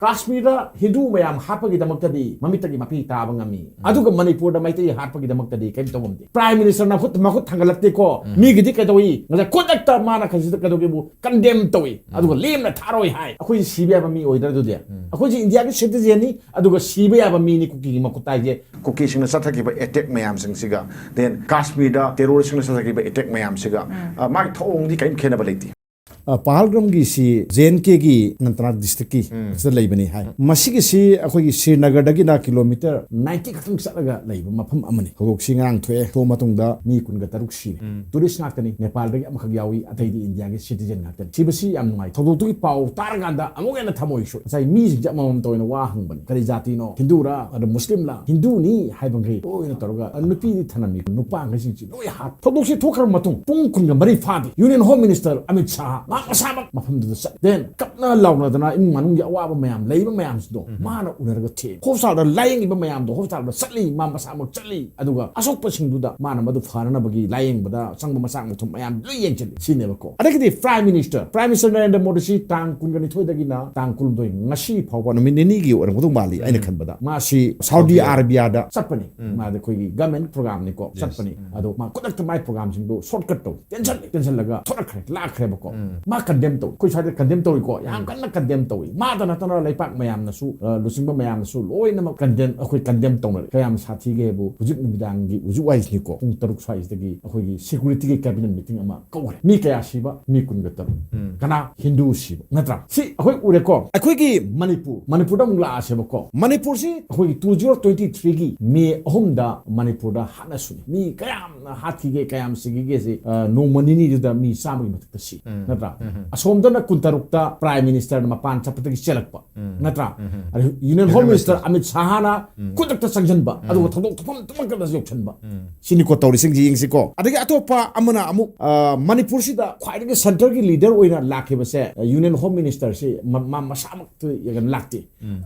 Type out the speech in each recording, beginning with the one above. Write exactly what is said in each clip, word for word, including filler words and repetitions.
ꯀꯥꯁꯃꯤꯔꯗ ꯍꯤꯟꯗꯨ ꯃꯌꯥꯝ ꯍꯥꯠꯄꯒꯤꯗꯃꯛꯇꯗꯤ ꯃꯃꯤꯠꯇꯒꯤ ꯃꯄꯤ ꯇꯥꯕ ꯉꯝꯃꯤ, ꯑꯗꯨꯒ ꯃꯅꯤꯄꯨꯔꯗ ꯃꯩꯇꯩ ꯍꯥꯠꯄꯒꯤꯗꯃꯛꯇꯗꯤ ꯀꯔꯤꯝ ꯇꯧꯕ ꯉꯝꯗꯦ꯫ ꯄ꯭ꯔꯥꯏꯝ ꯃꯤꯅꯤꯁꯇꯔ ꯃꯈꯨꯠ ꯃꯈꯨꯠ ꯊꯥꯡꯒꯠꯂꯛꯇꯦꯀꯣ꯫ ꯃꯤꯒꯤꯗꯤ ꯀꯩꯗꯧꯏ? ꯉꯁꯥꯏ ꯈꯨꯗꯛꯇ ꯃꯥꯅ ꯀꯩꯁꯤꯗ ꯀꯩꯗꯧꯒꯦꯕꯨ ꯀꯟꯗꯦꯝ ꯇꯧꯏ, ꯑꯗꯨꯒ ꯂꯦꯝꯅ ꯊꯥꯔꯣꯏ ꯍꯥꯏ꯫ ꯑꯩꯈꯣꯏꯁꯦ ꯁꯤꯕ ꯌꯥꯕ ꯃꯤ ꯑꯣꯏꯗ꯭ꯔꯥ ꯑꯗꯨꯗꯤ? ꯑꯩꯈꯣꯏꯁꯦ ꯏꯟꯗꯤꯌꯥꯒꯤ ꯁꯤꯇꯤꯖꯦꯟꯅꯤ, ꯑꯗꯨꯒ ꯁꯤꯕ ꯌꯥꯕ ꯃꯤꯅꯤ ꯀꯨꯀꯤꯒꯤ ꯃꯈꯨꯠꯇ ꯍꯥꯏꯁꯦ꯫ ꯀꯨꯀꯤꯁꯤꯡꯅ ꯆꯠꯊꯈꯤꯕ ꯑꯦꯇꯦꯛ ꯃꯌꯥꯝꯁꯤꯡꯁꯤꯒ, ꯗꯦꯟ ꯀꯥꯁꯃꯤꯔꯗ ꯇꯦꯔꯣꯔꯤꯁ꯭ꯠꯁꯤꯡꯅ ꯆꯠꯊꯈꯤꯕ ꯑꯦꯇꯦꯛ ꯃꯌꯥꯝꯁꯤꯒ, ꯑ, ꯃꯥꯒꯤ ꯊꯧꯑꯣꯡꯗꯤ ꯀꯔꯤꯝ ꯈꯦꯠꯅꯕ ꯂꯩꯇꯦ꯫ ꯑ, ꯄꯍꯜꯒꯝꯒꯤꯁꯤ ꯖꯦ ꯑꯦꯟ ꯀꯦꯒꯤ ꯑꯅꯟꯇꯅꯥꯒ ꯗꯤꯁꯇ꯭ꯔꯤꯛꯀꯤ ꯁꯤꯗ ꯂꯩꯕꯅꯤ ꯍꯥꯏ꯫ ꯃꯁꯤꯒꯤꯁꯤ ꯑꯩꯈꯣꯏꯒꯤ ꯁ꯭ꯔꯤꯅꯒꯔꯗꯒꯤꯅ ꯀꯤꯂꯣꯃꯤꯇꯔ ꯅꯥꯏꯟꯇꯤ ꯈꯛꯇꯪ ꯆꯠꯂꯒ ꯂꯩꯕ ꯃꯐꯝ ꯑꯃꯅꯤ꯫ ꯊꯧꯗꯣꯛꯁꯤ ꯉꯔꯥꯡ ꯊꯣꯛꯑꯦ꯫ ꯊꯣꯛꯑ ꯃꯇꯨꯡꯗ ꯃꯤ ꯀꯨꯟꯒ ꯇꯔꯨꯛ ꯁꯤꯔꯦ꯫ ꯇꯨꯔꯤꯁ ꯉꯥꯛꯇꯅꯤ꯫ ꯅꯦꯄꯥꯜꯗꯒꯤ ꯑꯃꯈꯛ ꯌꯥꯎꯏ, ꯑꯇꯩꯗꯤ ꯏꯟꯗꯤꯌꯥꯒꯤ ꯁꯤꯇꯤꯖꯦꯟ ꯉꯥꯛꯇꯅꯤ꯫ ꯁꯤꯕꯁꯤ ꯌꯥꯝ ꯅꯨꯡꯉꯥꯏ꯫ ꯊꯧꯗꯣꯛꯇꯨꯒꯤ ꯄꯥꯎ ꯇꯥꯔꯀꯥꯟꯗ ꯑꯃꯨꯛ ꯍꯦꯟꯅ ꯊꯃꯣꯏ ꯁꯣꯛꯏ꯫ ꯉꯁꯥꯏ ꯃꯤꯁꯤꯡꯁꯦ ꯑꯃꯃꯝꯇ ꯑꯣꯏꯅ ꯋꯥ ꯍꯪꯕꯅꯤ꯫ ꯀꯔꯤ ꯖꯥꯇꯤꯅꯣ? ꯍꯤꯟꯗꯨꯔꯥ? ꯑꯗ ꯃꯨꯁꯂꯤꯝꯂꯥ? ꯍꯤꯟꯗꯨꯅꯤ ꯍꯥꯏꯕꯈꯩ ꯂꯣꯏꯅ ꯇꯧꯔꯒ, ꯑ, ꯅꯨꯄꯤꯗꯤ ꯊꯅꯝꯃꯤ, ꯅꯨꯄꯥꯈꯩꯁꯤꯡꯁꯤ ꯂꯣꯏ ꯍꯥꯠ꯫ ꯊꯧꯗꯣꯛꯁꯤ ꯊꯣꯛꯈ꯭ꯔ ꯃꯇꯨꯡ ꯄꯨꯡ ꯀꯨꯟꯒ ꯃꯔꯤ ꯐꯥꯗꯦ, union home minister Amit Shah ꯃꯥ ꯃꯁꯥꯃꯛ ꯃꯐꯝꯗꯨꯗ ꯆꯠꯂꯤ꯫ ꯗꯦꯟ ꯀꯞꯅ ꯂꯥꯎꯅꯗꯅ ꯏꯃꯨꯡ ꯃꯅꯨꯡꯒꯤ ꯑꯋꯥꯕ ꯃꯌꯥꯝ ꯂꯩꯕ ꯃꯌꯥꯝꯁꯤꯗꯣ ꯃꯥꯅ ꯎꯅꯔꯒ ꯊꯦꯡꯉꯤ꯫ ꯍꯣꯁꯄꯤꯇꯥꯜꯗ ꯂꯥꯏꯌꯦꯡꯉꯤꯕ ꯃꯌꯥꯝꯗꯣ ꯍꯣꯁꯄꯤꯇꯥꯜꯗ ꯆꯠꯂꯤ, ꯃꯥ ꯃꯁꯥꯃꯛ ꯆꯠꯂꯤ꯫ ꯑꯗꯨꯒ ꯑꯁꯣꯛꯄꯁꯤꯡꯗꯨꯗ ꯃꯥꯅ ꯃꯗꯨ ꯐꯅꯅꯕꯒꯤ ꯂꯥꯏꯌꯦꯡꯕꯗ ꯆꯪꯕ ꯃꯆꯥꯛ ꯃꯊꯨꯝ ꯃꯌꯥꯝ ꯂꯣꯏ ꯌꯦꯡꯁꯤꯜꯂꯤ ꯁꯤꯅꯦꯕꯀꯣ꯫ ꯑꯗꯒꯤꯗꯤ prime minister, prime minister Narendra ꯃꯣꯗꯤꯁꯤ ꯇꯥꯡ ꯀꯨꯟꯒ ꯅꯤꯊꯣꯏꯗꯒꯤꯅ ꯇꯥꯡ ꯀꯨꯟꯍꯨꯝꯗꯣꯏ, ꯉꯁꯤ ꯐꯥꯎꯕ ꯅꯨꯃꯤꯠ ꯅꯤꯅꯤꯒꯤ ꯑꯣꯏꯔꯝꯒꯗꯧ ꯃꯥꯜꯂꯤ ꯑꯩꯅ ꯈꯟꯕꯗ, ꯃꯥꯁꯤ ꯁꯥꯎꯗꯤ ꯑꯔꯥꯕꯤꯌꯥꯗ ꯆꯠꯄꯅꯤ꯫ ꯃꯥꯗꯤ ꯑꯩꯈꯣꯏꯒꯤ ꯒꯃꯦꯟ ꯄ꯭ꯔꯣꯒ꯭ꯔꯥꯝꯅꯤꯀꯣ ꯆꯠꯄꯅꯤ꯫ ꯑꯗꯣ ꯃꯥ ꯈꯨꯗꯛꯇ ꯃꯥꯏ ꯄ꯭ꯔꯣꯒ꯭ꯔꯥꯝꯁꯤꯡꯗꯣ ꯁꯣꯔꯠ ꯀꯠ ꯇꯧ, ꯇꯦꯟꯁꯜꯂꯦ, ꯇꯦꯟꯁꯜꯂꯒ ꯊꯣꯛꯂꯛꯈ꯭ꯔꯦ, ꯂꯥꯛꯈ꯭ꯔꯦꯕꯀꯣ꯫ ꯃꯥ ꯀꯟꯗꯦꯝ ꯇꯧꯏ꯫ ꯑꯩꯈꯣꯏ ꯁ꯭ꯋꯥꯏꯗ ꯀꯟꯗꯦꯝ ꯇꯧꯏꯀꯣ, ꯌꯥꯝ ꯀꯟꯅ ꯀꯟꯗꯦꯝ ꯇꯧꯏ꯫ ꯃꯥꯗ ꯅꯠꯇꯅ ꯂꯩꯄꯥꯛ ꯃꯌꯥꯝꯅꯁꯨ, ꯑ, ꯂꯨꯆꯤꯡꯕ ꯃꯌꯥꯝꯅꯁꯨ ꯂꯣꯏꯅꯃꯛ ꯀꯟꯗꯦꯝ, ꯑꯩꯈꯣꯏ ꯀꯟꯗꯦꯝ ꯇꯧꯅꯔꯦ꯫ ꯀꯌꯥꯝ ꯁꯥꯊꯤꯒꯦ ꯍꯥꯏꯕꯨ ꯍꯧꯖꯤꯛ ꯅꯨꯃꯤꯗꯥꯡꯒꯤ ꯍꯧꯖꯤꯛ ꯋꯥꯏꯁꯤꯅꯤꯀꯣ, ꯄꯨꯡ ꯇꯔꯨꯛ ꯁ꯭ꯋꯥꯏꯁꯤꯗꯒꯤ ꯑꯩꯈꯣꯏꯒꯤ ꯁꯦꯀ꯭ꯌꯨꯔꯤꯇꯤꯒꯤ ꯀꯦꯕꯤꯅꯦꯠ ꯃꯤꯇꯤꯡ ꯑꯃ ꯀꯧꯈ꯭ꯔꯦ꯫ ꯃꯤ ꯀꯌꯥ ꯁꯤꯕ? ꯃꯤ ꯀꯨꯟꯒ ꯇꯔꯨꯛ꯫ ꯀꯅꯥ? ꯍꯤꯟꯗꯨ ꯁꯤꯕ, ꯅꯠꯇ꯭ꯔꯥ? ꯁꯤ ꯑꯩꯈꯣꯏ ꯎꯔꯦꯀꯣ꯫ ꯑꯩꯈꯣꯏꯒꯤ ꯃꯅꯤꯄꯨꯔ, ꯃꯅꯤꯄꯨꯔꯗ ꯑꯃꯨꯛ ꯂꯥꯛꯑꯁꯦꯕꯀꯣ꯫ ꯃꯅꯤꯄꯨꯔꯁꯤ ꯑꯩꯈꯣꯏꯒꯤ two zero twenty three ꯒꯤ ꯃꯦ ꯑꯍꯨꯝꯗ ꯃꯅꯤꯄꯨꯔꯗ ꯍꯥꯠꯅ ꯁꯨꯅꯤ꯫ ꯃꯤ ꯀꯌꯥꯝꯅ ꯍꯥꯠꯈꯤꯒꯦ, ꯀꯌꯥꯝ ꯁꯤꯈꯤꯒꯦꯁꯤ, ꯑ, ꯅꯣꯡꯃ ꯅꯤꯅꯤꯗꯨꯗ ꯃꯤ ꯆꯥꯝꯃꯒꯤ ꯃꯊꯛꯇ ꯁꯤ, ꯅꯠꯇ꯭ꯔꯥ? ꯑꯁꯣꯝꯗꯅ ꯀꯨꯟꯇꯔꯨꯛꯇ ꯄ꯭ꯔꯥꯏꯝ ꯃꯤꯅꯤꯁꯇꯔꯅ ꯃꯄꯥꯟ ꯆꯠꯄꯗꯒꯤ ꯆꯦꯜꯂꯛꯄ, ꯅꯠꯇ꯭ꯔꯥ? ꯑꯗ ꯌꯨꯅꯤꯌꯟ ꯍꯣꯝ ꯃꯤꯅꯤꯁꯇꯔ ꯑꯃꯤꯠ ꯁꯥꯍꯅ ꯈꯨꯗꯛꯇ ꯆꯪꯁꯤꯟꯕ, ꯑꯗꯨꯒ ꯊꯧꯗꯣꯛ ꯊꯣꯛꯐꯝ ꯊꯣꯛꯐꯝ ꯌꯧꯁꯤꯟꯕ꯫ ꯁꯤꯅꯤꯀꯣ ꯇꯧꯔꯤꯁꯤꯡꯁꯤ ꯌꯦꯡꯁꯤꯀꯣ꯫ ꯑꯗꯒꯤ ꯑꯇꯣꯞꯄ ꯑꯃꯅ ꯑꯃꯨꯛ, ꯑ, ꯃꯅꯤꯄꯨꯔꯁꯤꯗ ꯈ꯭ꯋꯥꯏꯗꯒꯤ ꯁꯦꯟꯇꯔꯒꯤ ꯂꯤꯗꯔ ꯑꯣꯏꯅ ꯂꯥꯛꯈꯤꯕꯁꯦ, ꯑ, ꯌꯨꯅꯤꯌꯟ ꯍꯣꯝ ꯃꯤꯅꯤꯁꯇꯔꯁꯤ ꯃ-, ꯃꯥ ꯃꯁꯥꯃꯛꯇ ꯌꯥꯝ ꯂꯥꯛꯇꯦ꯫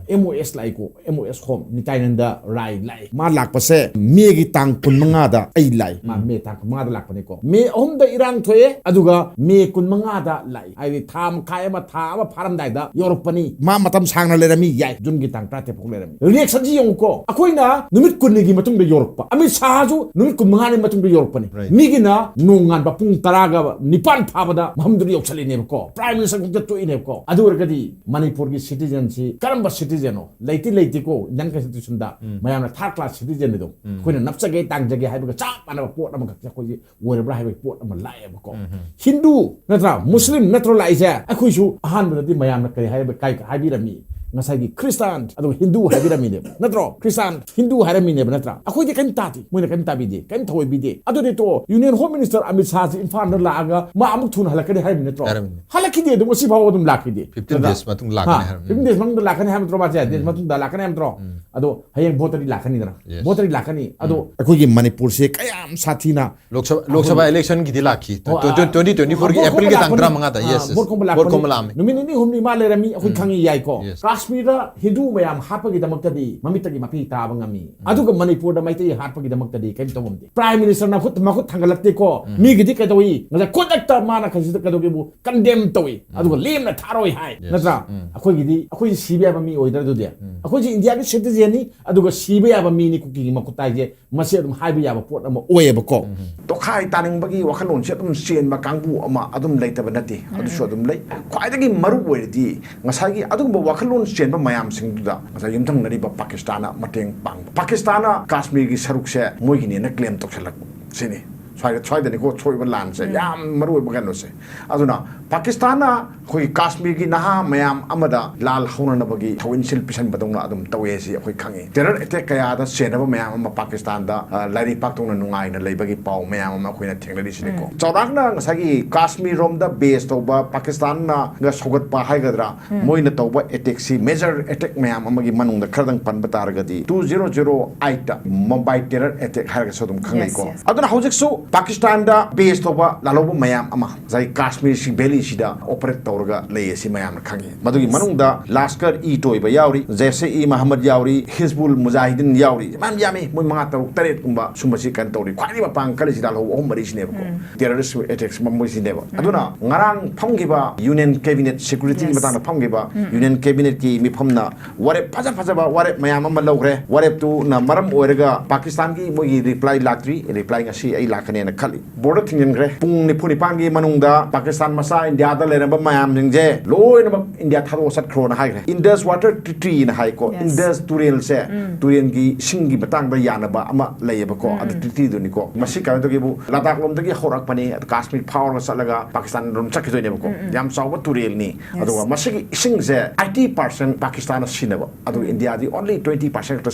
ꯑꯦꯝ ꯑꯣ ꯑꯦꯁ ꯂꯥꯛꯏꯀꯣ, ꯑꯦꯝ ꯑꯣ ꯑꯦꯁ ꯍꯣꯝ, ꯅꯤꯇꯥꯏꯅꯟꯗ ꯔꯥꯏ ꯂꯥꯛꯏ꯫ ꯃꯥ ꯂꯥꯛꯄꯁꯦ ꯃꯦꯒꯤ ꯇꯥꯡ ꯀꯨꯟꯃꯉꯥꯗ ꯑꯩ ꯂꯥꯛꯏ꯫ ꯃꯥ ꯃꯦ ꯇꯥꯡ ꯀꯨꯟꯃꯉꯥꯗ ꯂꯥꯛꯄꯅꯤꯀꯣ꯫ ꯃꯦ ꯑꯍꯨꯝꯗ ꯏꯔꯥꯡ ꯊꯣꯛꯑꯦ, ꯑꯗꯨꯒ ꯃꯦ ꯀꯨꯟꯃꯉꯥꯗ ꯂꯥꯛꯏ꯫ ꯍꯥꯏꯗꯤ ꯊꯥ ꯃꯈꯥꯏ ꯑꯃ, ꯊꯥ ꯑꯃ ꯐꯥꯔꯝꯗꯥꯏꯗ ꯌꯧꯔꯛꯄꯅꯤ꯫ ꯃꯥ ꯃꯇꯝ ꯁꯥꯡꯅ ꯂꯩꯔꯝꯃꯤ ꯌꯥꯏ, ꯖꯨꯟꯒꯤ ꯇꯥꯡ ꯇꯔꯥꯇꯔꯦꯠ ꯐꯥꯎ ꯂꯩꯔꯝꯃꯤ꯫ ꯔꯤꯌꯦꯛꯁꯟꯁꯤ ꯌꯦꯡꯉꯨꯀꯣ, ꯑꯩꯈꯣꯏꯅ ꯅꯨꯃꯤꯠ ꯀꯨꯟꯅꯤꯒꯤ ꯃꯇꯨꯡꯗ ꯌꯧꯔꯛꯄ, ꯑꯃꯤꯠ ꯁꯥꯍꯁꯨ ꯅꯨꯃꯤꯠ ꯀꯨꯟꯃꯉꯥꯅꯤ ꯃꯇꯨꯡꯗ ꯌꯧꯔꯛꯄꯅꯤ꯫ Right. ꯃꯤꯒꯤꯅ ꯅꯣꯡꯉꯥꯟꯕ ꯄꯨꯡ ꯇꯔꯥꯒ ꯅꯤꯄꯥꯟ ꯐꯥꯕꯗ ꯃꯐꯝꯗꯨꯗ ꯌꯧꯁꯜꯂꯤꯅꯦꯕꯀꯣ, Prime Minister ꯈꯛꯇ ꯇꯣꯛꯏꯅꯦꯕꯀꯣ꯫ ꯑꯗꯨ ꯑꯣꯏꯔꯒꯗꯤ ꯃꯅꯤꯄꯨꯔꯒꯤ citizenꯁꯤ ꯀꯔꯝꯕ citizenꯅꯣ? ꯂꯩꯇꯤ ꯂꯩꯇꯦꯀꯣ, Indian Constitutionꯗ ꯃꯌꯥꯝꯅ third class citizenꯅꯤꯗꯣ꯫ ꯑꯩꯈꯣꯏꯅ ꯅꯞꯆꯒꯦ ꯇꯥꯡꯖꯒꯦ ꯍꯥꯏꯕꯒ ꯆꯞ ꯃꯥꯟꯅꯕ ꯄꯣꯠ ꯑꯃꯈꯛꯁꯦ ꯑꯩꯈꯣꯏꯁꯦ ꯑꯣꯏꯔꯕ꯭ꯔꯥ ꯍꯥꯏꯕꯒꯤ ꯄꯣꯠ ꯑꯃ ꯂꯥꯛꯑꯦꯕꯀꯣ꯫ ꯍꯤꯟꯗꯨ ꯅꯠꯇ꯭ꯔꯥ, ꯃꯨꯁꯂꯤꯝ ꯅꯠꯇ꯭ꯔꯣ ꯂꯥꯛꯏꯁꯦ? ꯑꯩꯈꯣꯏꯁꯨ ꯑꯍꯥꯟꯕꯗꯗꯤ ꯃꯌꯥꯝꯅ ꯀꯔꯤ ꯍꯥꯏꯕ-, ꯀꯥꯏ-, ꯍꯥꯏꯕꯤꯔꯝꯃꯤ? ꯉꯁꯥꯏꯒꯤ ꯈ꯭ꯔꯤꯁꯇꯥꯟ, ꯑꯗꯨꯒ ꯍꯤꯟꯗꯨ ꯍꯥꯏꯕꯤꯔꯝꯃꯤꯅꯦꯕ, ꯅꯠꯇ꯭ꯔꯣ? ꯈ꯭ꯔꯤꯁꯇꯥꯟ, ꯍꯤꯟꯗꯨ ꯍꯥꯏꯔꯝꯃꯤꯅꯦꯕ, ꯅꯠꯇ꯭ꯔꯥ? ꯑꯩꯈꯣꯏꯗꯤ ꯀꯔꯤꯝ ꯇꯥꯗꯦ, ꯃꯣꯏꯅ ꯀꯔꯤꯝ ꯇꯥꯕꯤꯗꯦ, ꯀꯔꯤꯝ ꯊꯑꯣꯏꯕꯤꯗꯦ꯫ ꯑꯗꯨꯗꯤ ꯇꯣ, Union Home Minister ꯑꯃꯤꯠ ꯁꯥꯍꯁꯤ ꯏꯝꯐꯥꯜꯗ ꯂꯥꯛꯑꯒ ꯃꯥ ꯑꯃꯨꯛ ꯊꯨꯅ ꯍꯜꯂꯛꯀꯅꯤ ꯍꯥꯏꯔꯝꯃꯤ ꯅꯠꯇ꯭ꯔꯣ? ꯍꯥꯏꯔꯝꯃꯤ꯫ ꯍꯜꯂꯛꯈꯤꯗꯦ, ꯑꯗꯨꯝ ꯉꯁꯤ ꯐꯥꯎꯕ ꯑꯗꯨꯝ ꯂꯥꯛꯈꯤꯗꯦ꯫ Fifteen days ꯃꯇꯨꯡ ꯂꯥꯛꯀꯅꯤ ꯍꯥꯏꯔꯝꯃꯤ꯫ Fifteen days ꯃꯇꯨꯡꯗ ꯂꯥꯛꯀꯅꯤ ꯍꯥꯏꯕ ꯅꯠꯇ꯭ꯔꯣ ꯃꯥꯁꯦ? Days ꯃꯇꯨꯡꯗ ꯂꯥꯛꯀꯅꯤ ꯍꯥꯏꯕ ꯅꯠꯇ꯭ꯔꯣ? ꯑꯗꯣ ꯍꯌꯦꯡ voteꯇꯗꯤ ꯂꯥꯛꯀꯅꯤꯗꯅ꯫ Yes. Voteꯇꯗꯤ ꯂꯥꯛꯀꯅꯤ꯫ ꯑꯗꯣ ꯑꯩꯈꯣꯏꯒꯤ ꯃꯅꯤꯄꯨꯔꯁꯦ ꯀꯌꯥꯝ ꯁꯥꯊꯤꯅ ꯂꯣꯛ ꯁꯚꯥ, ꯂꯣꯛ ꯁꯚꯥ electionꯒꯤꯗꯤ ꯂꯥꯛꯈꯤ꯫ ꯑꯣ, ꯇ꯭ꯋꯦꯟꯇꯤ ꯇ꯭ꯋꯦꯟꯇꯤ ꯐꯣꯔꯒꯤ ꯑ, ꯑꯦꯄ꯭ꯔꯤꯜꯒꯤ ꯇꯥꯡ ꯂꯥꯛꯄꯅꯤ꯫ ꯇꯔꯥꯃꯉꯥꯗ, ꯑ, yes, yes꯫ Vote ꯈꯣꯝꯕ ꯂꯥꯛꯄꯅꯤ꯫ ꯈꯣꯝꯕ ꯂꯥꯛꯑꯝꯃꯤ꯫ ꯅꯨꯃꯤꯠ ꯅꯤꯅꯤ ꯍꯨꯝꯅꯤ ꯃꯥ ꯂꯩꯔꯝꯃꯤ, ꯑꯩꯈꯣꯏ ꯈꯪꯉꯤ ꯌꯥꯏꯀꯣ꯫ Yes꯫ ꯀꯥꯁꯃꯤꯔꯗ ꯍꯤꯟꯗꯨ ꯃꯌꯥꯝ ꯍꯥꯠꯄꯒꯤꯗꯃꯛꯇꯗꯤ ꯃꯃꯤꯠꯇꯒꯤ ꯃꯄꯤ ꯇꯥꯕ ꯉꯝꯃꯤ꯫ ꯑꯗꯨꯒ ꯃꯅꯤꯄꯨꯔꯗ ꯃꯩꯇꯩ ꯍꯥꯠꯄꯒꯤꯗꯃꯛꯇꯗꯤ ꯀꯔꯤꯝ ꯇꯧꯕ ꯉꯝꯗꯦ꯫ Prime Minister ꯃꯈꯨꯠ, ꯃꯈꯨꯠ ꯊꯥꯡꯒꯠꯂꯛꯇꯦꯀꯣ꯫ ꯃꯤꯒꯤꯗꯤ ꯀꯩꯗꯧꯏ? ꯉꯁꯥꯏ ꯈꯨꯗꯛꯇ ꯃꯥꯅ ꯀꯩꯁꯤꯗ ꯀꯩꯗꯧꯒꯦꯕꯨ condemn ꯇꯧꯏ꯫ ꯑꯗꯨꯒ ꯂꯦꯝꯅ ꯊꯥꯔꯣꯏ ꯍꯥꯏ꯫ Yes꯫ ꯅꯠꯇ꯭ꯔꯥ? ꯑꯩꯈꯣꯏꯒꯤꯗꯤ, ꯑꯩꯈꯣꯏꯁꯤ ꯁꯤꯕ ꯌꯥꯕ ꯃꯤ ꯑꯣꯏꯗ꯭ꯔꯥ ꯑꯗꯨꯗꯤ? ꯑꯩꯈꯣꯏꯁꯤ ꯏꯟꯗꯤꯌꯥꯒꯤ citizenꯅꯤ, ꯑꯗꯨꯒ ꯁꯤꯕ ꯌꯥꯕ ꯃꯤꯅꯤ ꯀꯨꯀꯤꯒꯤ ꯃꯈꯨꯠ ꯍꯥꯏꯁꯦ꯫ ꯃꯁꯤ ꯑꯗꯨꯝ ꯍꯥꯏꯕ ꯌꯥꯕ ꯄꯣꯠ ꯑꯃ ꯑꯣꯏꯌꯦꯕꯀꯣ꯫ ꯇꯣꯈꯥꯏ ꯇꯥꯅꯤꯡꯕꯒꯤ ꯋꯥꯈꯜꯂꯣꯟꯁꯦ ꯑꯗꯨꯝ ꯆꯦꯟꯕ ꯀꯥꯡꯕꯨ ꯑꯃ ꯑꯗꯨꯝ ꯂꯩꯇꯕ ꯅꯠꯇꯦ, ꯑꯗꯨꯁꯨ ꯑꯗꯨꯝ ꯂꯩ꯫ ꯈ꯭ꯋꯥꯏꯗꯒꯤ ꯃꯔꯨ ꯑꯣꯏꯔꯤꯗꯤ ꯉꯁꯥꯏꯒꯤ ꯑꯗꯨꯒꯨꯝꯕ ꯋꯥꯈꯜꯂꯣꯟ ꯆꯦꯟꯕ ꯃꯌꯥꯝꯁꯤꯡꯗꯨꯗ ꯉꯁꯥꯏ ꯌꯨꯝꯊꯪꯅꯔꯤꯕ ꯄꯥꯀꯤꯁꯇꯥꯟꯅ ꯃꯇꯦꯡ ꯄꯥꯡꯕ, ꯄꯥꯀꯤꯁꯇꯥꯟꯅ ꯀꯥꯁꯃꯤꯔꯒꯤ ꯁꯔꯨꯛꯁꯦ ꯃꯣꯏꯒꯤꯅꯦꯅ claim ꯇꯧꯁꯜꯂꯛꯄ ꯁꯤꯅꯤ꯫ ꯁ꯭ꯋꯥꯏꯗ, ꯁ꯭ꯋꯥꯏꯗꯅꯤꯀꯣ ꯁꯣꯏꯕ ꯂꯥꯟꯁꯦ, ꯌꯥꯝ ꯃꯔꯨ ꯑꯣꯏꯕ ꯀꯩꯅꯣꯁꯦ꯫ ꯑꯗꯨꯅ ꯄꯥꯀꯤꯁꯇꯥꯟꯅ ꯑꯩꯈꯣꯏꯒꯤ ꯀꯥꯁꯃꯤꯔꯒꯤ ꯅꯍꯥ ꯃꯌꯥꯝ ꯑꯃꯗ ꯂꯥꯜ ꯍꯧꯅꯅꯕꯒꯤ ꯊꯧꯏꯟꯁꯤꯜ ꯄꯤꯁꯟꯕꯗꯧꯅ ꯑꯗꯨꯝ ꯇꯧꯋꯦ ꯍꯥꯏꯁꯤ ꯑꯩꯈꯣꯏ ꯈꯪꯉꯤ꯫ Terror attack ꯀꯌꯥꯗ ꯁꯦꯟꯅꯕ ꯃꯌꯥꯝ ꯑꯃ ꯄꯥꯀꯤꯁꯇꯥꯟꯗ, ꯑ, ꯂꯥꯏꯔꯩ ꯄꯥꯛꯇꯧꯅ ꯅꯨꯡꯉꯥꯏꯅ ꯂꯩꯕꯒꯤ ꯄꯥꯎ ꯃꯌꯥꯝ ꯑꯃ ꯑꯩꯈꯣꯏꯅ ꯊꯦꯡꯅꯔꯤꯁꯤꯅꯤꯀꯣ꯫ ꯆꯥꯎꯔꯥꯛꯅ ꯉꯁꯥꯏꯒꯤ ꯀꯥꯁꯃꯤꯔ ꯔꯣꯝꯗ base ꯇꯧꯕ ꯄꯥꯀꯤꯁꯇꯥꯟꯅꯒ ꯁꯧꯒꯠꯄ ꯍꯥꯏꯒꯗ꯭ꯔꯥ, ꯃꯣꯏꯅ ꯇꯧꯕ attackꯁꯤ, major attack ꯃꯌꯥꯝ ꯑꯃꯒꯤ ꯃꯅꯨꯡꯗ ꯈꯔꯗꯪ ꯄꯟꯕ ꯇꯥꯔꯒꯗꯤ, two zero zero eight Mumbai terror attack ꯍꯥꯏꯔꯒꯁꯨ ꯑꯗꯨꯝ ꯈꯪꯅꯩꯀꯣ꯫ Yes, yes꯫ ꯑꯗꯨꯅ ꯍꯧꯖꯤꯛꯁꯨ ꯄꯥꯀꯤꯁꯇꯥꯟꯗ base ꯇꯧꯕ ꯂꯥꯜꯍꯧꯕ ꯃꯌꯥꯝ ꯑꯃ ꯉꯁꯥꯏ ꯀꯥꯁꯃꯤꯔꯁꯤ valley ꯁꯤꯗ ꯑꯣꯄꯔꯦꯠ ꯇꯧꯔꯒ ꯂꯩ ꯑꯁꯤ ꯃꯌꯥꯝꯅ ꯈꯪꯉꯤ꯫ ꯃꯗꯨꯒꯤ ꯃꯅꯨꯡꯗ ꯂꯥꯁꯀꯔ ꯏ ꯇꯣꯏꯕ ꯌꯥꯎꯔꯤ, ꯖꯦꯁꯦ ꯏ ꯃꯍꯝꯃꯗ ꯌꯥꯎꯔꯤ, ꯍꯤꯖꯕꯨꯜ ꯃꯨꯖꯥꯍꯤꯗꯤꯟ ꯌꯥꯎꯔꯤ, ꯃꯌꯥꯝ ꯌꯥꯝꯃꯤ꯫ ꯃꯣꯏ ꯃꯉꯥ, ꯇꯔꯨꯛ, ꯇꯔꯦꯠ ꯀꯨꯝꯕ ꯁꯨꯝꯕꯁꯤ ꯀꯩꯅꯣ ꯇꯧꯔꯤ꯫ ꯈ꯭ꯋꯥꯏꯗꯒꯤ ꯃꯄꯥꯡ ꯀꯜꯂꯤꯁꯤ ꯂꯥꯜꯍꯧꯕ ꯑꯍꯨꯝ ꯃꯔꯤꯁꯤꯅꯦꯕꯀꯣ꯫ ꯇꯦꯔꯣꯔꯤꯁ ꯑꯦꯇꯦꯛꯁ ꯃꯣꯏꯁꯤꯅꯦꯕ꯫ ꯑꯗꯨꯅ ꯉꯔꯥꯡ ꯐꯝꯈꯤꯕ ꯌꯨꯅꯤꯌꯟ ꯀꯦꯕꯤꯅꯦꯠ ꯁꯦꯀ꯭ꯌꯨꯔꯤꯇꯤꯒꯤ ꯃꯇꯥꯡꯗ ꯐꯝꯈꯤꯕ ꯌꯨꯅꯤꯌꯟ ꯀꯦꯕꯤꯅꯦꯠꯀꯤ ꯃꯤꯐꯝꯅ ꯋꯥꯔꯦꯞ ꯐꯖ ꯐꯖꯕ ꯋꯥꯔꯦꯞ ꯃꯌꯥꯝ ꯑꯃ ꯂꯧꯈ꯭ꯔꯦ꯫ ꯋꯥꯔꯦꯞꯇꯨꯅ ꯃꯔꯝ ꯑꯣꯏꯔꯒ ꯄꯥꯀꯤꯁꯇꯥꯟꯒꯤ ꯃꯣꯏꯒꯤ ꯔꯤꯄ꯭ꯂꯥꯏ ꯂꯥꯛꯇ꯭ꯔꯤ꯫ ꯔꯤꯄ꯭ꯂꯥꯏ ꯉꯁꯤ ꯑꯩ ꯂꯥꯛꯀꯅꯦꯅ ꯈꯜꯂꯤ꯫ ꯕꯣꯔꯗꯔ ꯊꯤꯡꯖꯤꯟꯈ꯭ꯔꯦ꯫ ꯄꯨꯡ ꯅꯤꯐꯨ ꯅꯤꯄꯥꯟꯒꯤ ꯃꯅꯨꯡꯗ ꯄꯥꯀꯤꯁꯇꯥꯟ ꯃꯆꯥ ꯏꯟꯗꯤꯌꯥꯗ ꯂꯩꯔꯝꯕ ꯃꯌꯥꯝꯁꯤꯡꯁꯦ ꯂꯣꯏꯅꯃꯛ ꯏꯟꯗꯤꯌꯥ ꯊꯥꯗꯣꯛꯑ ꯆꯠꯈ꯭ꯔꯣꯅ ꯍꯥꯏꯈ꯭ꯔꯦ꯫ Indus Water Treatyꯅ ꯍꯥꯏꯀꯣ꯫ Yes. ꯏꯟꯗꯁ ꯇꯨꯔꯦꯜꯁꯦ, ꯎꯝ, ꯇꯨꯔꯦꯜꯒꯤ ꯏꯁꯤꯡꯒꯤ ꯃꯇꯥꯡꯗ ꯌꯥꯅꯕ ꯑꯃ ꯂꯩꯌꯦꯕꯀꯣ꯫ ꯎꯝ, ꯑꯗꯨ ꯎꯝ꯫ ꯇ꯭ꯔꯤꯇꯤꯗꯨꯅꯤꯀꯣ꯫ ꯃꯁꯤ ꯀꯩꯅꯣꯗꯒꯤꯕꯨ ꯂꯗꯥꯈ ꯂꯣꯝꯗꯒꯤ ꯍꯧꯔꯛꯄꯅꯤ, ꯑꯗꯨ ꯀꯥꯁꯃꯤꯔ ꯐꯥꯎꯔꯒ ꯆꯠꯂꯒ ꯄꯥꯀꯤꯁꯇꯥꯟ ꯂꯣꯝ ꯆꯠꯈꯤꯗꯣꯏꯅꯦꯕꯀꯣ꯫ ꯎꯝ, ꯎꯝ꯫ ꯌꯥꯝ ꯆꯥꯎꯕ ꯇꯨꯔꯦꯜꯅꯤ꯫ Yes. ꯑꯗꯨꯒ ꯃꯁꯤꯒꯤ ꯏꯁꯤꯡꯁꯦ eighty percent ꯄꯥꯀꯤꯁꯇꯥꯟꯅ ꯁꯤꯖꯤꯟꯅꯕ꯫ ꯑꯗꯨꯒ ꯎꯝ꯫ ꯏꯟꯗꯤꯌꯥꯗꯤ only twenty percent ꯈꯛꯇ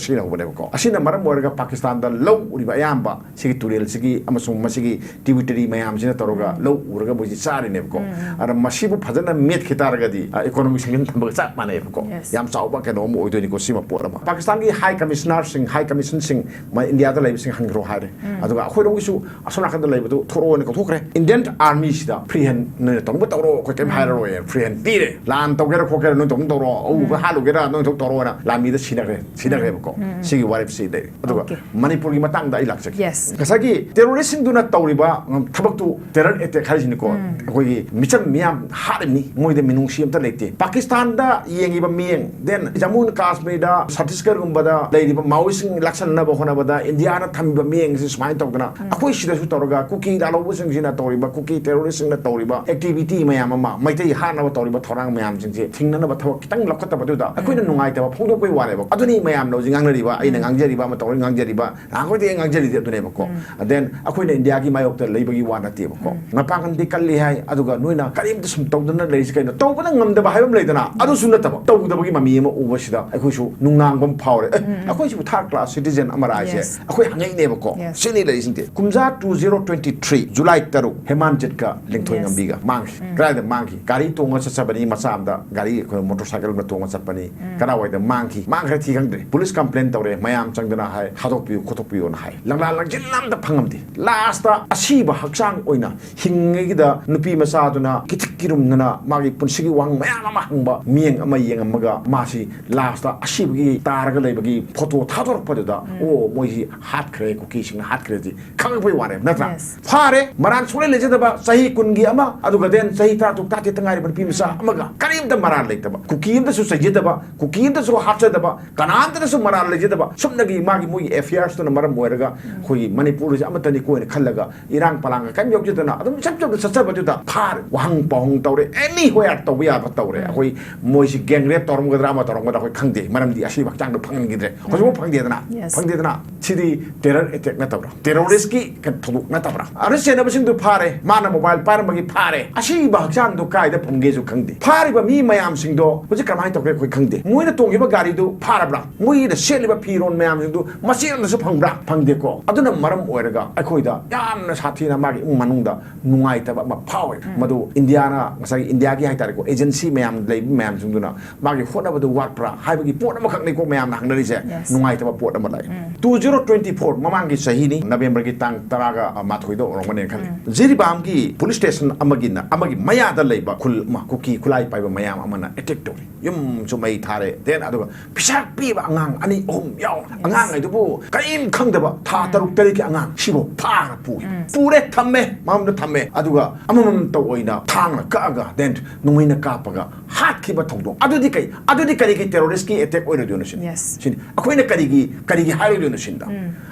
ꯁꯤꯖꯤꯟꯅꯍꯧꯕꯅꯦꯕꯀꯣ꯫ ꯑꯁꯤꯅ ꯃꯔꯝ ꯑꯣꯏꯔꯒ ꯄꯥꯀꯤꯁꯇꯥꯟꯗ ꯂꯧ ꯎꯔꯤꯕ ꯑꯌꯥꯝꯕ ꯁꯤꯒꯤ ꯇꯨꯔꯦꯜꯁꯤꯒꯤ ꯑꯃꯁꯨꯡ ꯃꯁꯤꯒꯤ ꯇ꯭ꯔꯤꯕ꯭ꯌꯨꯇꯔꯤ ꯃꯌꯥꯝꯁꯤꯅ ꯇꯧꯔꯒ ꯎꯝ꯫ ꯂꯧ ꯎꯔꯒ ꯃꯣꯏꯁꯤ ꯆꯥꯔꯤꯅꯦꯕꯀꯣ꯫ ꯎꯝ, ꯎꯝ꯫ ꯑꯗ ꯃꯁꯤꯕꯨ ꯐꯖꯅ ꯃꯦꯠꯈꯤ ꯇꯥꯔꯒꯗꯤ, ꯑ, ꯏꯀꯣꯅꯣꯃꯤꯛ ꯁꯦꯡꯁꯟ ꯊꯝꯕꯒ ꯆꯞ ꯃꯥꯟꯅꯩꯕꯀꯣ꯫ Yes. ꯌꯥꯝ ꯆꯥꯎꯕ ꯀꯩꯅꯣ ꯑꯃ ꯑꯣꯏꯗꯣꯏꯅꯤꯀꯣ, ꯁꯤꯃ ꯄꯣꯠ ꯑꯃ꯫ ꯄꯥꯀꯤꯁꯇꯥꯟꯒꯤ ꯍꯥꯏ ꯀꯃꯤꯁꯅꯔꯁꯤꯡ, ꯍꯥꯏ ꯀꯃꯤꯁꯟꯁꯤꯡ ꯃ-, ꯏꯟꯗꯤꯌꯥꯗ ꯂꯩꯕꯁꯤꯡ ꯍꯟꯈ꯭ꯔꯣ ꯍꯥꯏꯔꯦ꯫ ꯎꯝ꯫ ꯑꯗꯨꯒ ꯑꯩꯈꯣꯏꯔꯣꯝꯒꯤꯁꯨ ꯑꯁꯣꯝ ꯅꯥꯀꯟꯗ ꯂꯩꯕꯗꯨ ꯊꯣꯛꯂꯛꯑꯣꯅ ꯀꯧꯊꯣꯛꯈ꯭ꯔꯦ꯫ ꯏꯟꯗꯤꯌꯟ ꯑꯥꯔꯃꯤꯁꯤꯗ ꯐ꯭ꯔꯤ ꯍꯦꯟ ꯅꯣꯏꯅ ꯇꯧꯅꯤꯡꯕ ꯇꯧꯔꯣ, ꯑꯩꯈꯣꯏ ꯀꯩꯝ ꯎꯝ꯫ ꯍꯥꯏꯔꯔꯣꯏ, ꯐ꯭ꯔꯤ ꯍꯦꯟ ꯄꯤꯔꯦ꯫ ꯂꯥꯟ ꯇꯧꯒꯦꯔꯥ ꯈꯣꯠꯀꯦꯔꯥ ꯅꯣꯏ ꯇꯧꯅꯤꯡ ꯇꯧꯔꯣ, ꯑꯎꯕ ꯎꯝ꯫ ꯍꯥꯠꯂꯨꯒꯦꯔꯥ ꯅꯣꯏ ꯊꯣꯛ ꯇꯧꯔꯣꯅ ꯂꯥꯟꯃꯤꯗ ꯁꯤꯟꯅꯈ꯭ꯔꯦ, ꯁꯤꯟꯅꯈ꯭ꯔꯦꯕꯀꯣ꯫ ꯎꯝ, ꯎꯝ꯫ ꯁꯤꯒꯤ ꯋꯥꯔꯦꯞꯁꯤ ꯂꯩꯔꯦ꯫ ꯑꯗꯨꯒ OK꯫ ꯃꯅꯤꯄꯨꯔꯒꯤ ꯃꯇꯥꯡꯗ ꯑꯩ ꯂꯥꯛꯆꯒꯦ꯫ Yes꯫ ꯉꯁꯥꯏꯒꯤ ꯇꯦꯔꯣꯔꯤꯁꯁꯤꯡꯗꯨꯅ ꯇꯧꯔꯤꯕ, ꯎꯝ, ꯊꯕꯛꯇꯨ ꯇꯦꯔꯔ ꯑꯦꯇꯦꯛ ꯍꯥꯏꯔꯤꯁꯤꯅꯤꯀꯣ꯫ ꯎꯝ꯫ ꯑꯩꯈꯣꯏꯒꯤ ꯃꯤꯆꯝ ꯃꯤꯌꯥꯝ ꯍꯥꯠꯂꯤꯕꯅꯤ, ꯃꯣꯏꯗ ꯃꯤꯅꯨꯡꯁꯤ ꯑꯝꯇ ꯂꯩꯇꯦ꯫ ꯄꯥꯀꯤꯁꯇꯥꯟꯗ ꯌꯦꯡꯉꯤꯕ ꯃꯤꯠꯌꯦꯡ, then ꯖꯃꯨ ꯑꯦꯟ ꯀꯥꯁꯃꯤꯔꯗ, ꯁꯠꯇꯤꯁꯒꯔꯒꯨꯝꯕꯗ ꯂꯩꯔꯤꯕ ꯃꯥꯑꯣꯏꯁꯤꯡ ꯂꯥꯛꯁꯟꯅꯕ ꯍꯣꯠꯅꯕꯗ ꯏꯟꯗꯤꯌꯥꯅ ꯊꯝꯃꯤꯕ ꯃꯤꯠꯌꯦꯡꯁꯤ ꯁꯨꯃꯥꯏꯅ ꯇꯧꯗꯅ, ꯎꯝ꯫ ꯑꯩꯈꯣꯏ ꯁꯤꯗꯁꯨ ꯇꯧꯔꯒ ꯀꯨꯀꯤ ꯂꯥꯜꯍꯧꯕꯁꯤꯡꯁꯤꯅ ꯇꯧꯔꯤꯕ, ꯀꯨꯀꯤ ꯇꯦꯔꯣꯔꯤꯁꯁꯤꯡꯅ ꯇꯧꯔꯤꯕ ꯑꯦꯛꯇꯤꯚꯤꯇꯤ ꯃꯌꯥꯝ ꯑꯃ, ꯃꯩꯇꯩ ꯍꯥꯠꯅꯕ ꯇꯧꯔꯤꯕ ꯊꯧꯔꯥꯡ ꯃꯌꯥꯝꯁꯤꯡꯁꯦ ꯊꯤꯡꯅꯅꯕ ꯊꯕꯛ ꯈꯤꯇꯪ ꯂꯧꯈꯠꯇꯕꯗꯨꯗ ꯑꯩꯈꯣꯏꯅ ꯎꯝ꯫ ꯅꯨꯡꯉꯥꯏꯇꯕ ꯐꯣꯡꯗꯣꯛꯄꯒꯤ ꯋꯥꯅꯦꯕ꯫ ꯑꯗꯨꯅꯤ ꯃꯌꯥꯝꯅ ꯍꯧꯖꯤꯛ ꯉꯥꯡꯅꯔꯤꯕ, ꯑꯩꯅ ꯎꯝ꯫ ꯉꯥꯡꯖꯔꯤꯕ, ꯑꯃ ꯇꯧꯔꯤ ꯉꯥꯡꯖꯔꯤꯕ, ꯅꯍꯥꯟꯈꯣꯏꯗꯤ ꯑꯩ ꯉꯥꯡꯖꯔꯤꯗꯤ ꯑꯗꯨꯅꯦꯕꯀꯣ꯫ ꯎꯝ꯫ Then ꯑꯩꯈꯣꯏꯅ ꯏꯟꯗꯤꯌꯥꯒꯤ ꯃꯥꯌꯣꯛꯇ ꯂꯩꯕꯒꯤ ꯋꯥ ꯅꯠꯇꯦꯕꯀꯣ꯫ ꯎꯝ꯫ ꯃꯄꯥꯡꯒꯜꯗꯤ ꯀꯜꯂꯤ ꯍꯥꯏ, ꯑꯗꯨꯒ ꯅꯣꯏꯅ ꯀꯔꯤꯝꯇ ꯁꯨꯝ ꯇꯧꯗꯅ ꯂꯩꯔꯤꯁꯤ ꯀꯩꯅꯣ? ꯇꯧꯕꯅ ꯉꯝꯗꯕ ꯍꯥꯏꯕ ꯑꯃ ꯂꯩꯗꯅ, ꯎꯝ꯫ ꯑꯗꯨꯁꯨ ꯅꯠꯇꯕ, ꯇꯧꯗꯕꯒꯤ ꯃꯃꯤ ꯑꯃ ꯎꯕꯁꯤꯗ ꯑꯩꯈꯣꯏꯁꯨ ꯅꯨꯡꯅꯥꯡꯕ ꯑꯃ ꯐꯥꯎꯔꯦ꯫ ꯑꯦ, ꯎꯝ, ꯎꯝ꯫ ꯑꯩꯈꯣꯏꯁꯤꯕꯨ third class citizen ꯑꯃꯔꯥ ꯍꯥꯏꯁꯦ? Yes꯫ ꯑꯩꯈꯣꯏ ꯍꯪꯉꯛꯏꯅꯦꯕꯀꯣ꯫ Yes꯫ ꯁꯤꯅꯤ ꯂꯩꯔꯤꯁꯤꯡꯁꯦ꯫ ꯀꯨꯝꯖꯥ two zero twenty three July ꯇꯔꯨꯛ, ꯍꯦꯃꯥꯟꯖꯤꯠꯀ ꯂꯤꯡꯊꯣꯏ Yes꯫ ꯉꯝꯕꯤꯒ ꯃꯥꯡꯈꯤ꯫ ꯎꯝ꯫ ꯀꯗꯥꯏꯗ ꯃꯥꯡꯈꯤ? ꯒꯥꯔꯤ ꯇꯣꯡꯉ ꯆꯠꯆꯕꯅꯤ, ꯃꯆꯥ ꯑꯃꯗ ꯒꯥꯔꯤ, ꯑꯩꯈꯣꯏ ꯃꯣꯇꯣꯔ ꯁꯥꯏꯀꯜ ꯑꯃ ꯇꯣꯡꯉ ꯆꯠꯄꯅꯤ꯫ ꯎꯝ꯫ ꯀꯗꯥꯏꯋꯥꯏꯗ ꯃꯥꯡꯈꯤ? ꯃꯥꯡꯈ꯭ꯔꯦ, ꯊꯤ ꯈꯪꯗ꯭ꯔꯦ꯫ ꯄꯨꯂꯤꯁ ꯀꯝꯄ꯭ꯂꯦꯟ ꯇꯧꯔꯦ, ꯃꯌꯥꯝ ꯆꯪꯗꯅ ꯍꯥꯏ, ꯊꯥꯗꯣꯛꯄꯤꯌꯨ ꯈꯣꯠꯇꯣꯛꯄꯤꯌꯨꯅ ꯍꯥꯏ꯫ ꯂꯪꯂꯥ ꯂꯪꯖꯤꯟ ꯑꯝꯇ ꯐꯪꯉꯝꯗꯦ꯫ ꯂꯥꯁꯇ ꯑꯁꯤꯕ ꯍꯛꯆꯥꯡ ꯑꯣꯏꯅ ꯍꯤꯡꯉꯤꯉꯩꯗ ꯅꯨꯄꯤ ꯃꯆꯥꯗꯨꯅ ꯀꯤꯊꯤꯛ ꯀꯤꯔꯨꯝꯗꯅ ꯃꯥꯒꯤ ꯄꯨꯟꯁꯤꯒꯤ ꯋꯥꯍꯪ ꯃꯌꯥꯝ ꯑꯃ ꯍꯪꯕ ꯃꯤꯠꯌꯦꯡ ꯑꯃ ꯌꯦꯡꯉꯝꯃꯒ ꯃꯥꯁꯤ ꯂꯥꯁꯇ ꯑꯁꯤꯕꯒꯤ ꯇꯥꯔꯒ ꯂꯩꯕꯒꯤ ꯐꯣꯇꯣ ꯊꯥꯗꯣꯔꯛꯄꯗꯨꯗ, "ꯑꯣ, ꯃꯣꯏꯁꯤ ꯍꯥꯠꯈ꯭ꯔꯦ, ꯀꯨꯀꯤꯁꯤꯡꯅ ꯍꯥꯠꯈ꯭ꯔꯦ" ꯁꯤ ꯈꯪꯉꯛꯄꯩ ꯋꯥꯅꯦꯕ, ꯅꯠꯇ꯭ꯔꯥ? Yes. ꯐꯥꯔꯦ, ꯃꯔꯥꯜ ꯁꯨꯡꯂꯩ ꯂꯩꯖꯗꯕ, ꯆꯍꯤ ꯀꯨꯟꯒꯤ ꯑꯃ, ꯑꯗꯨꯒ then ꯆꯍꯤ ꯇꯔꯥꯇꯔꯨꯛ ꯇꯔꯥꯇꯔꯦꯠꯇ ꯉꯥꯏꯔꯤꯕ ꯅꯨꯄꯤ ꯃꯆꯥ ꯑꯃꯒ, ꯀꯔꯤꯝꯇ ꯃꯔꯥꯜ ꯂꯩꯇꯕ, ꯀꯨꯀꯤ ꯑꯃꯇꯁꯨ ꯆꯩꯖꯗꯕ, ꯀꯨꯀꯤ ꯑꯃꯇꯁꯨ ꯍꯥꯠꯆꯗꯕ, ꯀꯅꯥꯝꯇꯅꯁꯨ ꯃꯔꯥꯜ ꯂꯩꯖꯗꯕ, ꯁꯨꯞꯅꯒꯤ ꯃꯥꯒꯤ ꯃꯣꯏꯒꯤ affairsꯇꯨꯅ ꯃꯔꯝ ꯑꯣꯏꯔꯒ ꯑꯩꯈꯣꯏꯒꯤ ꯃꯅꯤꯄꯨꯔꯁꯦ ꯑꯃꯠꯇꯅꯤꯀꯣ ꯍꯥꯏꯅ ꯈꯜꯂꯒ ꯏꯔꯥꯡ ꯄꯂꯥꯡꯒ ꯀꯔꯤꯝ ꯌꯥꯎꯖꯗꯅ ꯑꯗꯨꯝ ꯏꯆꯝ ꯆꯝꯅ ꯆꯠꯆꯕꯗꯨꯗ ꯐꯥꯔꯦ, ꯋꯥꯍꯪ ꯄꯥꯎꯍꯪ ꯇꯧꯔꯦ, anywhere ꯇꯧꯕ ꯌꯥꯕ ꯇꯧꯔꯦ꯫ ꯑꯩꯈꯣꯏ ꯃꯣꯏꯁꯤ gang rape ꯇꯧꯔꯝꯒꯗ꯭ꯔꯥ ꯑꯃ ꯇꯧꯔꯝꯒꯗ꯭ꯔꯥ ꯑꯩꯈꯣꯏ ꯈꯪꯗꯦ, ꯃꯔꯝꯗꯤ ꯑꯁꯤꯕ ꯍꯛꯆꯥꯡꯗꯣ ꯐꯪꯍꯟꯈꯤꯗ꯭ꯔꯦ꯫ ꯍꯧꯖꯤꯛꯐꯥꯎ ꯐꯪꯗꯦꯗꯅ? Yes. ꯐꯪꯗꯦꯗꯅ? ꯁꯤꯗꯤ terror attack ꯅꯠꯇꯕ꯭ꯔꯥ? Terroristꯀꯤ ꯊꯧꯗꯣꯛ ꯅꯠꯇꯕ꯭ꯔꯥ? ꯑꯗꯨ ꯆꯦꯟꯅꯕꯁꯤꯡꯗꯨ ꯐꯥꯔꯦ, ꯃꯥꯅ mobile ꯄꯥꯏꯔꯝꯕꯒꯤ ꯐꯥꯔꯦ, ꯑꯁꯤꯕ ꯍꯛꯆꯥꯡꯗꯣ ꯀꯥꯏꯗ ꯐꯪꯒꯦꯁꯨ ꯈꯪꯗꯦ꯫ ꯐꯥꯔꯤꯕ ꯃꯤ ꯃꯌꯥꯝꯁꯤꯡꯗꯣ ꯍꯧꯖꯤꯛ ꯀꯃꯥꯏꯅ ꯇꯧꯒꯦ ꯑꯩꯈꯣꯏ ꯈꯪꯗꯦ꯫ ꯃꯣꯏꯅ ꯇꯣꯡꯉꯤꯕ ꯒꯥꯔꯤꯗꯨ ꯐꯥꯔꯕ꯭ꯔꯥ? ꯃꯣꯏꯅ ꯁꯦꯠꯂꯤꯕ ꯐꯤꯔꯣꯟ ꯃꯌꯥꯝꯁꯤꯡꯗꯨ ꯃꯆꯦꯠ ꯑꯃꯗꯁꯨ ꯐꯪꯕ꯭ꯔꯥ? ꯐꯪꯗꯦꯀꯣ꯫ ꯑꯗꯨꯅ ꯃꯔꯝ ꯑꯣꯏꯔꯒ ꯑꯩꯈꯣꯏꯗ ꯌꯥꯝꯅ ꯁꯥꯊꯤꯅ ꯃꯥꯒꯤ ꯏꯃꯨꯡ ꯃꯅꯨꯡꯗ ꯅꯨꯡꯉꯥꯏꯇꯕ ꯑꯃ ꯐꯥꯎꯋꯦ꯫ ꯃꯗꯨ ꯏꯟꯗꯤꯌꯥꯅ, ꯉꯁꯥꯏꯒꯤ ꯏꯟꯗꯤꯌꯥꯒꯤ ꯍꯥꯏꯇꯥꯔꯦꯀꯣ, agency ꯃꯌꯥꯝ ꯂꯩꯕ ꯃꯌꯥꯝꯁꯤꯡꯗꯨꯅ ꯃꯥꯒꯤ ꯍꯣꯠꯅꯕꯗꯨ ꯋꯥꯠꯄ꯭ꯔꯥ ꯍꯥꯏꯕꯒꯤ ꯄꯣꯠ ꯑꯃꯈꯛꯅꯤꯀꯣ ꯃꯌꯥꯝꯅ ꯍꯪꯅꯔꯤꯁꯦ꯫ Yes. ꯅꯨꯡꯉꯥꯏꯇꯕ ꯄꯣꯠ ꯑꯃ ꯂꯥꯛꯑꯦ꯫ Two zero twenty four ꯃꯃꯥꯡꯒꯤ ꯆꯍꯤꯅꯤ, ꯅꯕꯦꯝꯕꯔꯒꯤ ꯇꯥꯡ ꯇꯔꯥꯒ ꯃꯥꯊꯣꯏꯗ ꯑꯣꯏꯔꯝꯒꯅꯦꯅ ꯈꯜꯂꯤ꯫ ꯖꯤꯔꯤꯕꯥꯝꯒꯤ police station ꯑꯃꯒꯤꯅ, ꯑꯃꯒꯤ ꯃꯌꯥꯗ ꯂꯩꯕ ꯈꯨꯜ ꯑꯃ ꯀꯨꯀꯤ ꯈꯨꯠꯂꯥꯏ ꯄꯥꯏꯕ ꯃꯌꯥꯝ ꯑꯃꯅ attack ꯇꯧꯔꯤ꯫ ꯌꯨꯝꯁꯨ ꯃꯩ ꯊꯥꯔꯦ, then ꯑꯗꯨꯒ ꯄꯩꯁꯥ ꯄꯤꯕ ꯑꯉꯥꯡ ꯑꯅꯤ ꯑꯍꯨꯝ ꯌꯥꯎ꯫ ꯑꯉꯥꯡ ꯍꯥꯏꯗꯨꯕꯨ ꯀꯔꯤꯝ ꯈꯪꯗꯕ ꯊꯥ ꯇꯔꯨꯛ ꯇꯔꯦꯠꯀꯤ ꯑꯉꯥꯡ ꯁꯤꯕꯨ ꯐꯥꯔ ꯄꯨꯔꯦ꯫ ꯄꯨꯔꯦ, ꯊꯝꯃꯦ, ꯃꯐꯝꯗ ꯊꯝꯃꯦ꯫ ꯑꯗꯨꯒ ꯑꯃꯃꯝꯇ ꯑꯣꯏꯅ ꯊꯥꯡꯅ ꯀꯛꯑꯒ then ꯅꯣꯡꯃꯩꯅ ꯀꯥꯞꯄꯒ ꯍꯥꯠꯈꯤꯕ ꯊꯧꯗꯣꯛ꯫ ꯑꯗꯨꯗꯤ ꯀꯩ? ꯑꯗꯨꯗꯤ ꯀꯔꯤꯒꯤ terroristꯀꯤ attack ꯑꯣꯏꯔꯣꯏꯗꯣꯏꯅꯣ ꯁꯤꯅꯤ? Yes. ꯁꯤꯅꯤ꯫ ꯑꯩꯈꯣꯏꯅ ꯀꯔꯤꯒꯤ, ꯀꯔꯤꯒꯤ ꯍꯥꯏꯔꯣꯏꯗꯣꯏꯅꯣ ꯁꯤꯅꯤꯗ?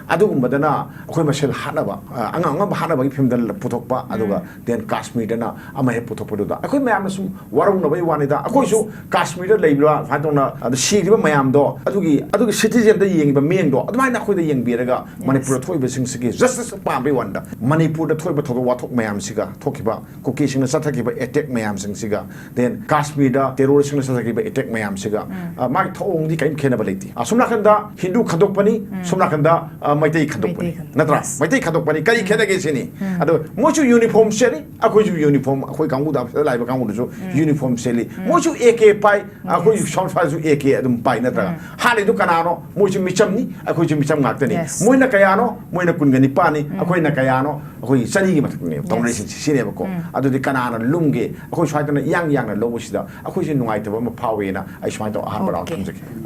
ꯑꯗꯨꯒꯨꯝꯕꯗꯅ ꯑꯩꯈꯣꯏ ꯃꯁꯦꯜ ꯍꯥꯠꯅꯕ, ꯑ, ꯑꯉꯝ ꯑꯉꯝꯕ ꯍꯥꯠꯅꯕꯒꯤ ꯐꯤꯕꯝꯗ ꯄꯨꯊꯣꯛꯄ, ꯑꯗꯨꯒ then ꯀꯥꯁꯃꯤꯔꯗꯅ ꯑꯃ ꯍꯦꯛ ꯄꯨꯊꯣꯛꯄꯗꯨꯗ ꯑꯩꯈꯣꯏ ꯃꯌꯥꯝꯅ ꯁꯨꯝ ꯋꯥꯔꯧꯅꯕꯒꯤ ꯋꯥꯅꯤꯗ꯫ ꯑꯩꯈꯣꯏꯁꯨ ꯀꯥꯁꯃꯤꯔꯗ ꯂꯩꯕ, ꯁꯨꯃꯥꯏꯅ ꯇꯧꯅ, ꯑꯗ ꯁꯤꯈ꯭ꯔꯤꯕ ꯃꯌꯥꯝꯗꯣ, ꯑꯗꯨꯒꯤ, ꯑꯗꯨꯒꯤ citizenꯗ ꯌꯦꯡꯉꯤꯕ ꯃꯤꯠꯌꯦꯡꯗꯣ ꯑꯗꯨꯃꯥꯏꯅ ꯑꯩꯈꯣꯏꯗ ꯌꯦꯡꯕꯤꯔꯒ ꯃꯅꯤꯄꯨꯔꯗ ꯊꯣꯛꯏꯕꯁꯤꯡꯁꯤꯒꯤ justice ꯄꯥꯝꯕꯒꯤ ꯋꯥꯅꯤꯗ꯫ ꯃꯅꯤꯄꯨꯔꯗ ꯊꯣꯛꯏꯕ ꯊꯧꯗꯣꯛ ꯋꯥꯊꯣꯛ ꯃꯌꯥꯝꯁꯤꯒ, ꯊꯣꯛꯈꯤꯕ ꯀꯨꯀꯤꯁꯤꯡꯅ ꯆꯠꯊꯈꯤꯕ attack ꯃꯌꯥꯝꯁꯤꯡꯁꯤꯒ, then ꯀꯥꯁꯃꯤꯔꯗ terroristꯁꯤꯡꯅ ꯆꯠꯊꯈꯤꯕ attack ꯃꯌꯥꯝꯁꯤꯒ, ꯑ, ꯃꯥꯒꯤ ꯊꯧꯑꯣꯡꯗꯤ ꯀꯔꯤꯝ ꯈꯦꯠꯅꯕ ꯂꯩꯇꯦ꯫ ꯑꯁꯣꯝ ꯅꯥꯀꯟꯗ ꯍꯤꯟꯗꯨ ꯈꯟꯗꯣꯛꯄꯅꯤ, ꯁꯣꯝ ꯅꯥꯀꯟꯗ, ꯑ, ꯃꯩꯇꯩ ꯈꯟꯗꯣꯛꯄꯅꯤ꯫ ꯃꯩꯇꯩ, ꯅꯠꯇ꯭ꯔꯥ? yes. ꯃꯩꯇꯩ ꯈꯟꯗꯣꯛꯄꯅꯤ꯫ ꯀꯔꯤ ꯈꯦꯠꯅꯒꯦ ꯁꯤꯅꯤ? ꯑꯗꯣ ꯃꯣꯏꯁꯨ uniform ꯁꯦꯠꯂꯤ, ꯑꯩꯈꯣꯏꯁꯨ uniform, ꯑꯩꯈꯣꯏ ꯀꯥꯡꯕꯨꯗ ꯑꯐꯤꯁꯇ ꯂꯥꯛꯏꯕ ꯀꯥꯡꯕꯨꯗꯨꯁꯨ uniform ꯁꯦꯠꯂꯤ꯫ ꯃꯣꯏꯁꯨ A K ꯄꯥꯏ, ꯑꯩꯈꯣꯏ ꯁꯣꯝ ꯁ꯭ꯋꯥꯏꯁꯨ A K ꯑꯗꯨꯝ ꯄꯥꯏ, ꯅꯠꯇ꯭ꯔꯥ? ꯍꯥꯠꯂꯤꯗꯨ ꯀꯅꯥꯅꯣ? ꯃꯣꯏꯁꯨ ꯃꯤꯆꯝꯅꯤ, ꯑꯩꯈꯣꯏꯁꯨ ꯃꯤꯆꯝ ꯉꯥꯛꯇꯅꯤ꯫ Yes. ꯃꯣꯏꯅ ꯀꯌꯥꯅꯣ? ꯃꯣꯏꯅ ꯀꯨꯟꯒ ꯅꯤꯄꯥꯟꯅꯤ, ꯑꯩꯈꯣꯏꯅ ꯀꯌꯥꯅꯣ? ꯑꯩꯈꯣꯏ ꯆꯅꯤꯒꯤ ꯃꯊꯛꯇꯅꯦꯕ ꯇꯧꯅꯔꯤꯁꯤꯡꯁꯤ, ꯁꯤꯅꯦꯕꯀꯣ꯫ ꯑꯗꯨꯗꯤ ꯀꯅꯥ ꯀꯅꯥꯅ ꯂꯨꯝꯒꯦ, ꯑꯩꯈꯣꯏ ꯁ꯭ꯋꯥꯏꯗꯅ ꯏꯌꯥꯡ ꯌꯥꯡꯅ ꯂꯧꯕꯁꯤꯗ ꯑꯩꯈꯣꯏꯁꯦ ꯅꯨꯡꯉꯥꯏꯇꯕ ꯑꯃ ꯐꯥꯎꯋꯦꯅ ꯑꯩ ꯁꯨꯃꯥꯏꯅ ꯇꯧ ꯑꯍꯥꯟꯕ ꯔꯥꯎꯟ Okay. ꯊꯝꯖꯒꯦ꯫